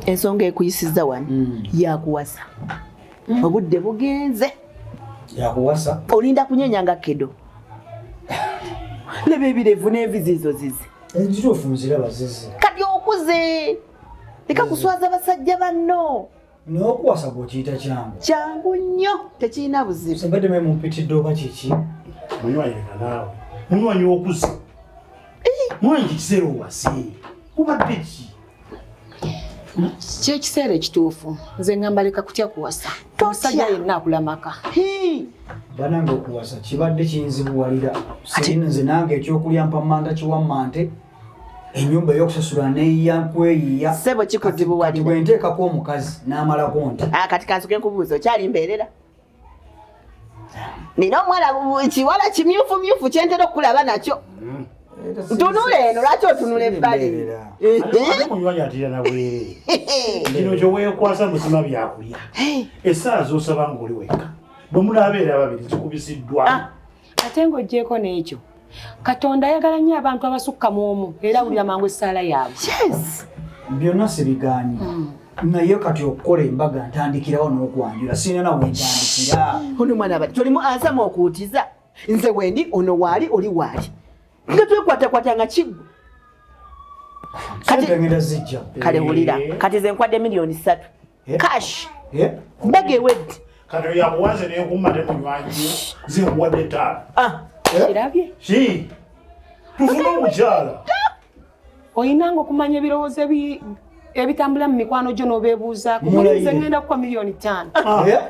Ensonga ekuyisiza wano yakuwasa. Obudde bugenze. Yakuwasa. Olinda kunyenya nga kedo. Leba ebirevu n'envizi zizi. Ekituufu nziraba zizi. Kati okuze. Leka kuswaza basajja banno. Naye okuwasa gw'okiyita kyangu. Kyangu nnyo, tekirina buzibu. Sembadde mwe mumpitidde oba kiki? Munywanyi leka naawe. Munywanyi okuze. Munywanyi kiseera owase. Kubadde ki? Kyekiseera ekituufu. Nze ngamba leka kutya kuwasa. Omusajja yenna akula maka. Banange okuwasa kibadde kinzibuwalira. Sirina nze nange ekyokulya mpa manta kiwammante. Ennyumba ey'okusasula neeyiya nkweyiya. Ssebo kikuzibuwalira. Kati bwe nteekako omukazi n'amalako nti. Kati kansuke nkubuuza okyali mbeerera? Nina omuwala kiwala kimyufu myufu kyentera okukulaba nakyo. Ntunula eno, lwaki otunula ebbali? Ate munywanyi atira na bwereere. Kino kye weekwasa musima byakulya. Essaawa z'osaba ng'oli wekka. Bwe munaabeera babiri kikubisiddwa. Ate ng'oggyeeko n'ekyo, Katonda ayagala nnyo abantu abasukka mu omu era awulira mangu essaala yaabwe. Yes. Byonna sibigaanyi. Naye kati okukola embaga ntandikirawo n'okwanjula sirina na wentandikira. Ono mwana abadde tolimu ansama okuwutiza. Nze wendi ono waali oli waali. Nga twekwatakwata nga kiggwa. Kati ngenda zijja. Kale wulira. Kati nze nkwadde 3,000,000. Cash. Mbaga ewedde. Kati oyo akuwanze n'enkumma temunywanyi nze nkuwadde 5. Kirabye? Ki? Tufune omukyala. Oyinanga okumanya ebirowoozo ebitambula mu mikwano gyo n'obeebuuzaako. Mulayire. Nze ngenda kukuwa 5,000,000.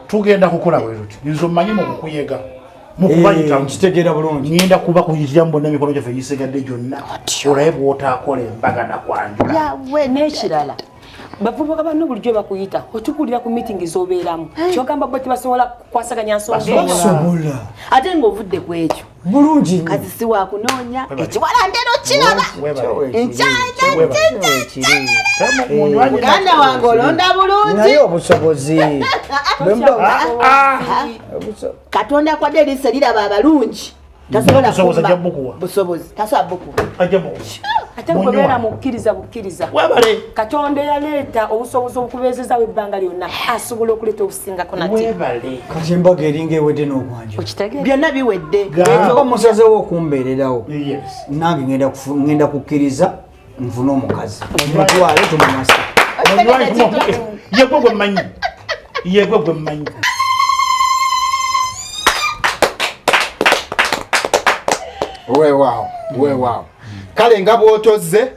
Tugenda kukola bwe tuti. Nze ommanyi mu kukuyega. Mu kubayitamu. Nkitegeera bulungi. Ngenda kuba kuyitiramu bonna emikono gyaffe egisigadde gyonna. Olabe bw'otaakola embaga na kwanjula. Yawe n'ekirala. Bavubuka banno bulijjo bakuyita otukulira ku meeting z'obeeramu. Ky'ogamba bo tebasobola kukwasaganya nsonga eyo. Basobola. Ate ng'ovudde ku ekyo. Bulungi nnyo. Kazi si wa kunoonya. Ekiwala ntera okiraba. Webale. Muganda wange olonda bulungi. Naye obusobozi. Katonda akwadde eriiso eriraba abalungi. Tasobola Busobozi kubba. ajja bukuwa. Busobozi. Tasobola bukuwa. Ajja bukuwa. Ate bw'obeera mukkiriza bukkiriza. Webale. Katonda yaleeta obusobozi obukubeezezaawo ebbanga lyonna asobola okuleeta obusingako nate. Webale. Kati embaga eringa ewedde n'okwanjula. Okitegeera? Byonna biwedde. Oba musazeewo okumbeererawo. Yes. Nange ngenda kukkiriza nfune omukazi. Mutwale tumuwase. Yegwe gwe mmanyi. Yegwe gwe mmanyi. Weewaawo, weewaawo. Kale nga bw'otozze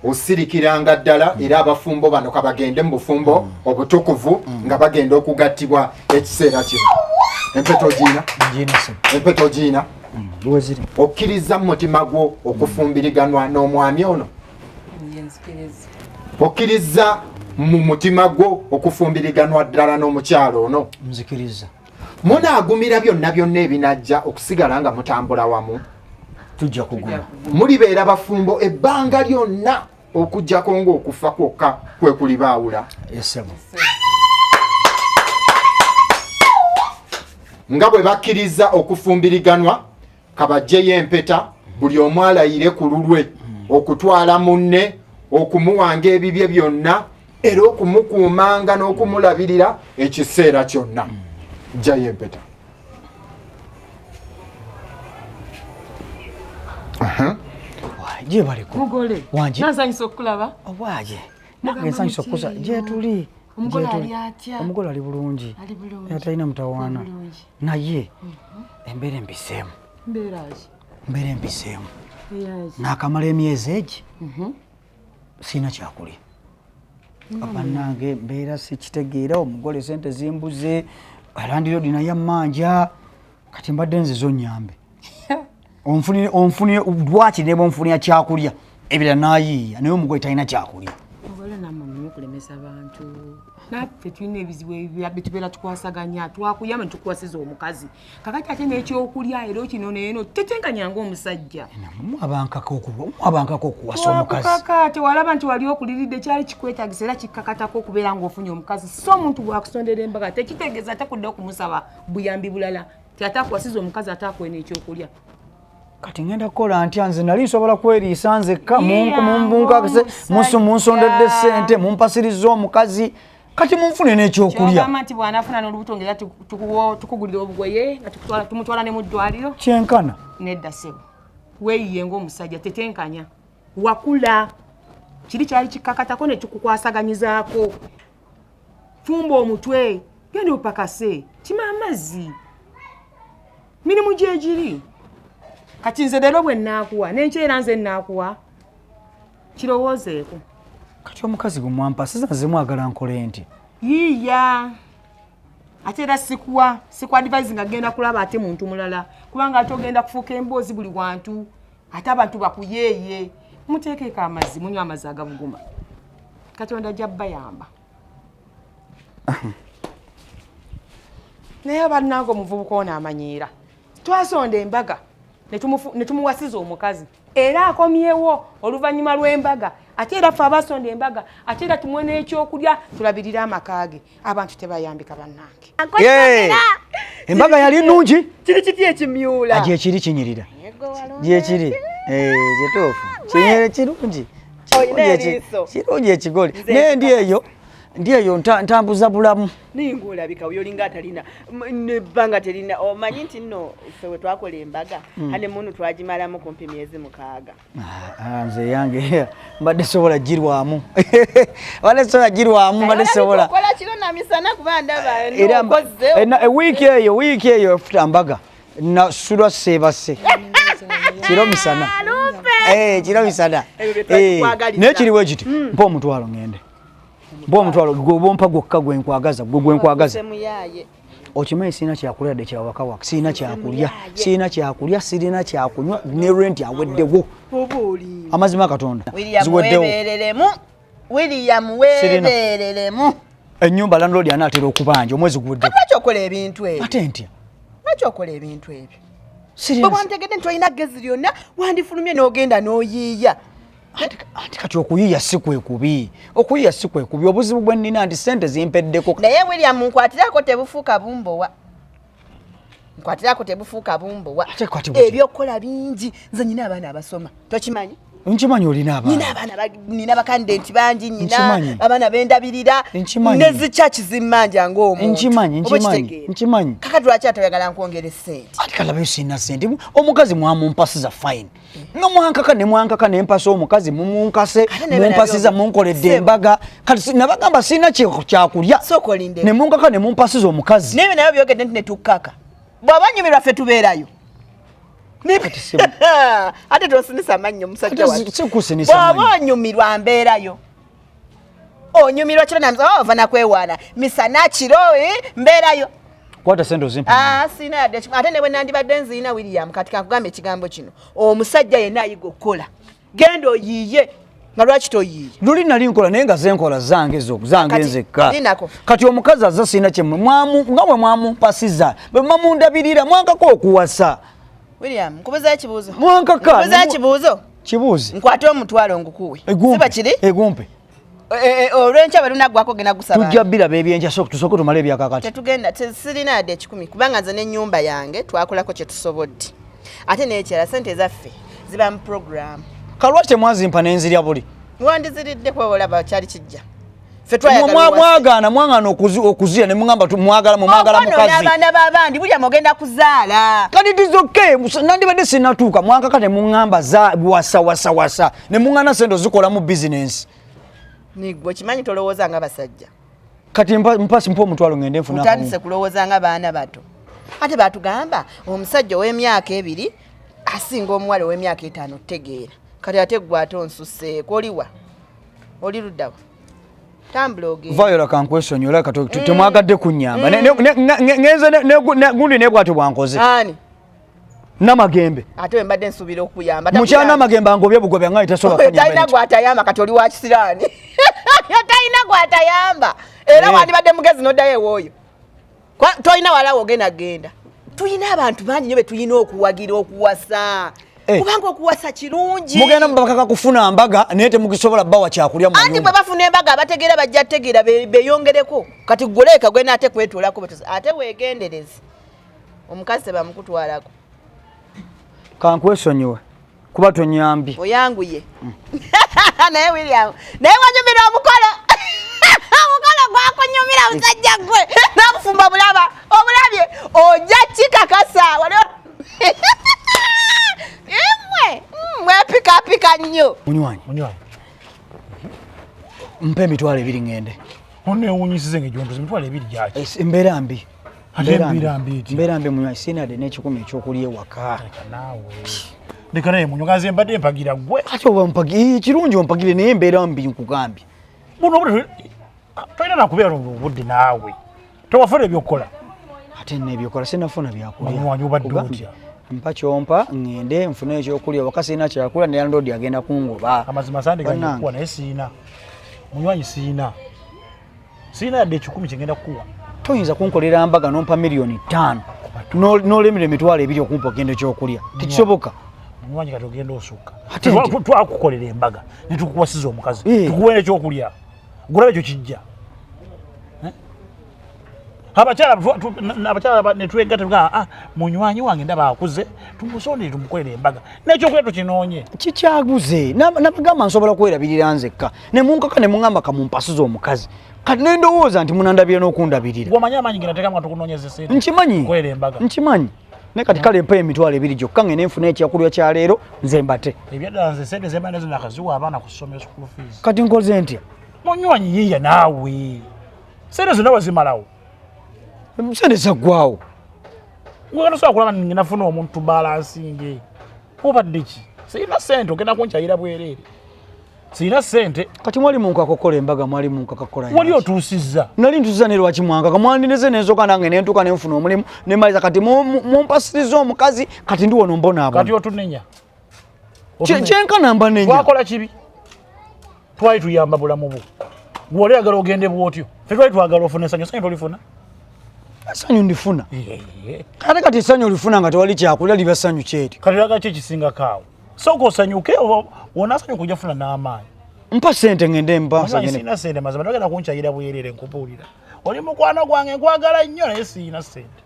osirikiranga ddala era abafumbo bano kabagende mu bufumbo obutukuvu nga bagenda okugattibwa ekiseera kino. Empeta ogiina? Empeta ogiina? Okkiriza mu mutima gwo okufumbiriganwa n'omwami ono? Okkiriza mu mutima gwo okufumbiriganwa ddala n'omukyalo ono? Nzikiriza. Munaagumira byonna byonna ebinajja okusigala nga mutambula wamu? Tujja kuguma. Mulibeera bafumbo ebbanga lyonna okuggyako ng'okufa kwokka kwe kulibaawula. Esebo. Nga bwe bakkiriza okufumbiriganwa kabajjeyo empeta buli omu alayire ku lulwe okutwala munne okumuwanga ebibye byonna era okumukuumanga n'okumulabirira ekiseera kyonna. Jjayo empeta. Gye baliko. Mugole. Wangi. Nansanyusa okukulaba. Obwaje. Nange nsanyusa okukusa. Gye tuli. Omugole ali atya? Omugole ali bulungi. Ali bulungi. Era talina mutawaana. Bulungi. Naye embeera embiseemu. Mbeera ki? Embeera embiseemu. Mbeera ki? Naakamala emyezi egi. Sirina kyakulya. Bannange mbeera sikitegeera, omugole sente zimbuze, alandiroodi naye ammanja, kati mbadde nzize onnyambe. Onfunire, lwaki ne bw'onfunira kyakulya ebirala n'ayiiya, naye omugole talina kyakulya. Mugole nammwe muleme kulemesa bantu. Naffe tulina ebizibu bye tubeera tukwasaganya, twakuyamba ne tukuwasiza omukazi. Kakati ate n'ekyokulya era okino n'eno, tetenkanya ng'omusajja. Mwabankako okuwasa omukazi. Twakukaka, tewalaba nti wali okuliridde, kyali kikwetaagisa era kikkakatako okubeera ng'ofunye omukazi. So omuntu bw'akusondera embaga tekitegeeza ate kudda okumusaba buyambi bulala. Ti ate akuwasiza omukazi ate akuwe n'ekyokulya. Kati ngenda kukola ntya nze nali nsobola kweriisa nzekka munsondedde ssente mumpasirizza omukazi kati munfune n'ekyokulya. Kyogamba nti bw'anaafuna n'olubuto ng'era tukugulira obugoye nga tumutwala ne mu ddwaliro? Kyenkana. Nedda ssebo, weeyiye ng'omusajja tetenkanya. Wakula kiri kyali kikakatako ne tukukwasaganyizaako. Fumba omutwe, genda opakase, kima amazzi. Mirimu gyegiri. Kati nze leero bwe nnaakuwa n'enkyera nze nnaakuwa kirowoozeeko. Kati omukazi gwe mwampasiza nze mwagala nkole nti? Yiiya. Ate era sikuwa advise nga genda kulaba ate muntu mulala kubanga ate ogenda kufuuka emboozi buli wantu ate abantu bakuyeeye. Muteekeeko amazzi, munywe amazzi agabuguma. Katonda ajja bbayamba. Naye bannange omuvubuka ono amanyiira. Twasonda embaga ne tumuwasiza omukazi era akomyewo oluvannyuma lw'embaga ate era ffe abasonda embaga ate era tumuwe n'ekyokulya tulabirire amaka ge. Abantu tebayambika bannange. Embaga yali nnungi. Kiri kiti ekimyula? Gyekiri kinyirira. Gyekiri. Kituufu. Kirungi. Kirungi ekigole. Naye ndi eyo. Ndi eyo ntambuza bulamu. Naye ng'olabika olinga atalina nebbanga terina. Omanyi nti nno ffe we twakola embaga honeymoon twagimalamu kumpi myezi 6. Nze yange mbadde sobola girwamu. Mbadde sobola girwamu, mbadde sobola. Okola kiro na misana kuba ndaba n'okoze. Wiiki eyo efuta mbaga nasula seebase. Kiro misana. Kiro misana. Naye kiriwo ekiti mpa omutwalo ngende. Mpa omutwalo gwe bompa gwokka gwe nkwagaza, gwe nkwagaza. Okimanyi sirina kyakulya yadde kyawaka waka, sirina kyakulya, sirina kyakulya, sirina kyakunywa, ne rent aweddewo. Amazima Katonda ziweddewo. William weebereremu. Ennyumba landlord anaatera okubanja omwezi guweddeko. Lwaki okola ebintu ebyo? Ate ntya? Lwaki okola ebintu ebyo? Bwe wantegedde nti olina ggezi lyonna wandifulumye n'ogenda n'oyiiya. Anti kati okuyiiya si kwe kubi. Okuyiiya si kwe kubi. Obuzibu bwe nnina nti ssente zimpeddeko. Naye William nkwatirako tebufuuka bumbowa. Nkwatirako tebufuuka bumbowa. Ebyokukola bingi. Nze nnina abaana abasoma. Tokimanyi? Nkimanyi olina abaana. Nnina abaana, nnina bakandidenti bangi, nnina abaana bendabirira. Ne zi church zimmanja ng'omuntu. Nkimanyi. Kakati lwaki ate oyagala nkwongere ssente? Anti kalabayo sirina ssente. Omukazi mwamumpasiza fine. Nga mwankaka ne mwankaka ne mpasa omukazi mumunkase mumpasiza munkoledde embaga. Kati nabagamba sirina kyakulya. Ne munkaka ne mumpasiza omukazi. Naye nayo byogedde nti ne tukkaka. Bw'aba nyumirwa ffe tubeerayo. Ate tosinisa mannyo musajja wange. Bw'oba onyumirwa mbeerayo. Onyumirwa kiro na misana, ova nakwewaana. Misana kiro mbeerayo. Kwata sente ozimpa. Sirina yadde kimu. Ate ne bwe nandibadde nzirina William, kati kankugamba ekigambo kino. Omusajja yenna ayiga okukola. Genda oyiiye. Nga lwaki toyiiye? Luli nali nkola naye nga ze nkola zange zo, zange nzekka. Kati omukazi azza sirina kye nga bwe mwamumpasiza, bwe mwamundabirira, mwankaka okuwasa. William, nkubuza ekibuuzo. Mwankaka. Nkubuza ekibuuzo. Kibuuze. Nkwate omutwalo ngukuwe. Siba kiri? Egumpe. Olw'enkya bwe lunaggwako ogenda gusaba. Tujja biraba ebyenkya, so tusooke tumale ebyakakati. Tetugenda, sirina yadde 1,000 kubanga nze n'ennyumba yange twakolako kye tusobodde. Ate n'ekirala ssente ezaffe ziba mu program. Kalwaki temwazimpa n'enzirya buli? Wandiziridde kuba olaba kyali kijja. Mwagaana mwagaana okuzirya ne mugamba mwagala mumwagala mukazi. N'abaana b'abandi buli amugenda kuzaala. Kati it is okay, nandibadde sinnatuuka mwankaka ne muŋŋamba za wasa wasa wasa ne muŋŋaana ssente ozikolamu bizinensi. Nigwe okimanyi tolowooza nga basajja. Kati mpa omutwalo ngende nfune akawunga. Otandise kulowooza nga baana bato. Ate baatugamba omusajja ow'emyaka 2 asinga omuwala ow'emyaka 5 otegeera. Kati ate ggwe ate onsusseeko oliwa? Oli luddawa? Tambula ogende. Viola kankwesonyiwe kati temwagadde kunnyamba. Ngenze gundi naye bw'atyo bwankoze. Ani? Namagembe. Ate we mbadde nsuubira okuyamba. Mukyala Namagembe angobye bugobya nga tasobola kunnyamba. Talina gw'atayamba kati oli wa kisiraani. Talina gw'atayamba. Era wandibadde mugezi n'oddayo ew'oyo. Tolina walawo ogenda genda. Tulina abantu bangi nnyo be tulina okuwagira okuwasa. Kubanga okuwasa kirungi. Mugenda mubakaka kufuna mbaga naye temugisobola bbawa kyakulya mu mayumba. Anti bwe bafuna embaga abategeera bajja tegeera beeyongereko. Kati ggwe gwe n'ate kwetuulako ate weegendereze. Omukazi tebamukutwalako. Kankwesonyiwe kuba tonyambye. Oyanguye. Naye William, naye wanyumira omukolo. Omukolo gwakunyumira musajja gwe. N'obufumbo bulaba, obulabye ojja kikakasa. Wali Imwe, mwepikapika nnyo. Munywanyi. Munywanyi. Mpa 20,000 ngende. Onewunyisize ng'ejontuze 20,000 gyaki? Embeera mbi. Ate embeera mbi etya? Mbeera mbi munywanyi, sirina yadde n'ekikumi ekyokulya ewaka. Leka naawe. Leka naye munywanyi, nze mbadde mpagira ggwe. Ate oba mpagire, kirungi ompagire naye embeera mbi nkugambye. Buno obudde tolina nakubeera obudde naawe. Tewafuna ebyokukola. Ate nno ebyokukola sinnafuna byakulya. Munywanyi obadde otya? Mpa kyompa ngende nfune ekyokulya waka sirina kyakulya ne landlord agenda kungoba. Amazima sandiganye okukuwa naye siina. Munywanyi siina. Siina yadde ekikumi kye ngenda kukuwa. Toyinza kunkolera mbaga n'ompa 5,000,000. N'olemera 20,000 okumpa ogenda ekyokulya. Tekisoboka. Munywanyi kati ogenda osukka. Ate nti- Twakukolera embaga ne tukuwasiza omukazi. Eh. Tukuwa ekyokulya. Gulaba ekyo kijja. Abakyala abakyala ne twegatta tugamba, munywanyi wange ndaba akuze, tumusondere tumukolere embaga. N'ekyokulya tukinoonye. Kikyaguze. Nabagamba nsobola kwerabirira nzekka. Ne munkaka ne muŋŋamba kamumpasize omukazi. Kati ne ndowooza nti munandabira n'okundabirira. Gw'omanyi amaanyi ge nateekamu nga tukunoonyeza ssente. Nkimanyi. Kukolera embaga. Nkimanyi. Naye kati kale mpa 20,000 gyokka ngende nfune ekyokulya kya leero nze mbate. Ebyaddala nze ssente ze mba nazo nakaziwa abaana ku ssomero school fees. Kati nkoze ntya? Munywanyi yiiya naawe. Ssente zonna wazimalawo. Ssente zaggwawo. Gwe tosobola kulaba nti nafuna omuntu balansinge. Obadde ki? Sirina ssente ogenda kunkyayira bwereere. Sirina ssente. Kati mwali munkaka okukola embaga, mwali munkaka kukola Wali yaki? otuusizza. Nali ntuusizza naye lwaki mwankaka? Mwandineze ne nsooka nange ne ntuuka ne nfuna omulimu ne maliza. Kati mumpasiriza omukazi kati ndi wano mbonaabona. Kati otunenya. Kyenkana mba nenya. Twakola kibi. Twali tuyamba bulamu bwo. Gwe oli oyagala ogende bw'otyo. Ffe twali twagala ofune essanyu, essanyu tolifuna? Essanyu ndifuna. Ate kati essanyu olifuna nga tewali kyakulya liba ssanyu kyeryo. Kati oyagala ki ekisingako awo? Sooka osanyuke, onaasanyuka ojja kufuna n'amaanyi. Mpa ssente ngende mpa Munywanyi, nsanyuke. sirina ssente mazima, togenda kunkyayira bwereere nkubuulira. Oli mukwano gwange nkwagala nnyo naye sirina ssente.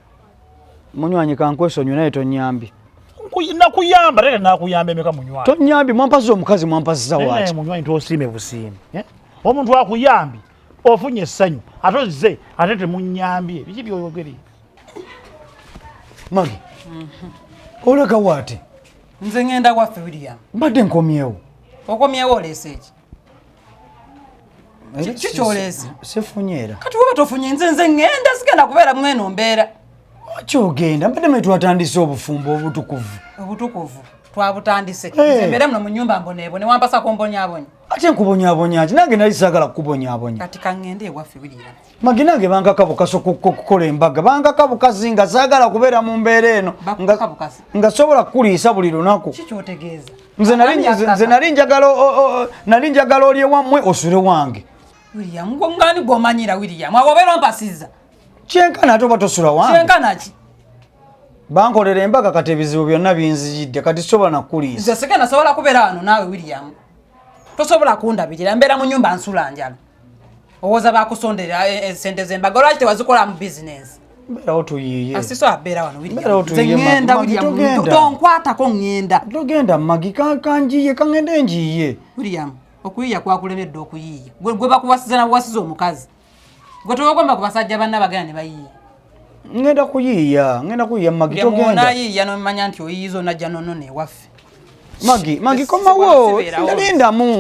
Munywanyi kankwesonyiwe naye tonnyambye. Nakuyamba, ate nakuyamba emeka munywanyi? Tonnyambye, mwampasiza omukazi mwampasiza Naye waaki? munywanyi tosiime busiime. Omuntu akuyambye, ofunye essanyu, ate ozze, ate temunnyambye. Biki by'oyogera? Magi, olaga waate? Nze ngenda waffe William. Mbadde nkomyewo. Okomyewo oleese ki? Era Ki ky'oleese? Sifunye era. Kati woba tofunye nze nze ngenda sigenda kubeera mweno mbeera. Lwaki ogenda? Mbadde mwe twatandise obufumbo obutukuvu. Obutukuvu twabutandise. Nze mbeere muno mu nnyumba mboneebone, wampasako mbonyaabonya. Ate nkubonyaabonya ki? Nange nali saagala kukubonyaabonya. Kati kaŋŋende ewaffe William. Magi nange bankaka bukaso kukola embaga. Bankaka bukasi nga saagala kubeera mu mbeera eno. Bakukaka bukasi? Nga sobola kukuliisa buli lunaku. Ki ky'otegeeza? Nze Ani akaka? nali njagala olye wammwe osule wange. William, gwe ngani gw'omanyira William? Awo obeera ompasizza. Kyenkana ate oba tosula wange. Kyenkana ki? Bankolera embaga kati ebizibu byonna binzijidde kati sobola nakukuliisa. Nze sigenda sobola kubeera wano naawe William. Tosobola kundabirira, mbeera mu nnyumba nsula njala. Owooza bakusondera ssente z'embaga, lwaki tewazikola mu bizinensi? Mbeerawo tuyiiye. Asiso abeera wano William. Mbeerawo Nze tuyiiye, ŋŋenda, Magi, William. togenda. Tonkwatako ŋŋenda. Togenda Magi, kanjiiye, kaŋŋende njiiye. William, okuyiiya kwakulemedde okuyiiya. Gwe bakuwasiza na buwasiza omukazi. Gwe tewegomba ku basajja banna bagenda ne bayiiya. Ŋŋenda kuyiiya, ŋŋenda kuyiiya Magi, William, togenda. onaayiiya n'omanya nti oyiiyiza onajja n'onona ewaffe. Magi, Magi, komawo. Sibeerawo. Ndalindamu.